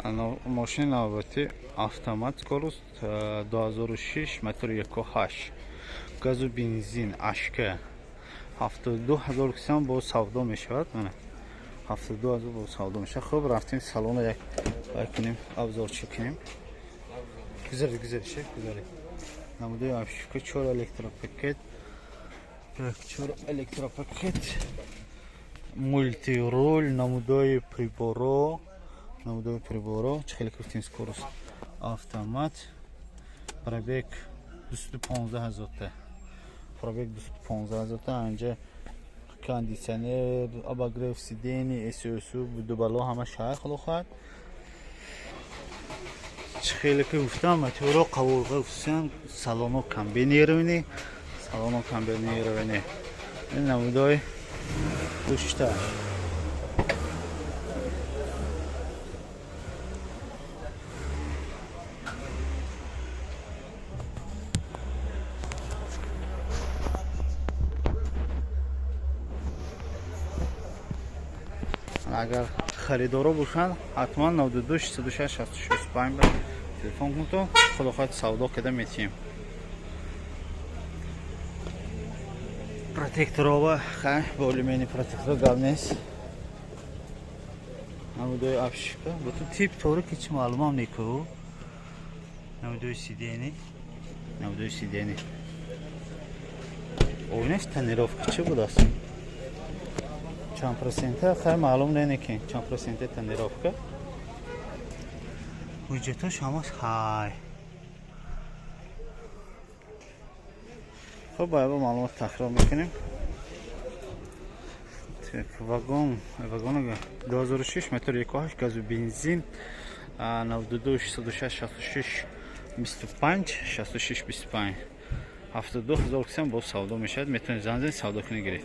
Мошини навбатӣ автомат, скорость 2006, мотор 1.8, газу бензин, ашка, 72 000 кисам бо савдо мешавад. Мана, 72 000 бо савдо мешавад. Хуб, рафтем салона, як вай кунем, обзорчӣ кунем. Гузаред, гузаред, шеф, гузаред. Намудаи обшивка, чор электропакет, чор электропакет, мультируль, намудои приборо, намудои приборо. Чӣ хеле гуфтем, скорость автомат, пробег 215 ҳазорта, пробег 215 ҳазорта. Анҷа кондитсионер, обогрев сидений, ССУ, дубало, ҳама шаҳр. Худо хоҳад, чӣ хеле ки гуфтам, моторо қавурға хусусан салоно комбинированный, салоно комбинированный. Ин намудои пушта. Агар харидоро бошанд, ҳатман 92 606 66 5 ба телефон кунто, худо хоҳад, савдо карда метиҳем. Протекторова хай, бо алюминий протектор, гап нест. Намудои обшивка бутун тип тори ки чи маълумам неку. Намудои сидений, намудои сидений, оинаш тонировка чӣ будааст, чанд процента, хай, маълум не, ки чанд процента тонировка. Ҳуҷҷатош ҳамаш ҳай. Хуб, ба маълумот такрор мекунем. Вагон, вагон 2006, мотор 1.8, газу бензин, 92 606 66 25, 66 25, 72 000 кисам боз савдо мешавад. Метавонед занг занед, савдо кунед, гиред.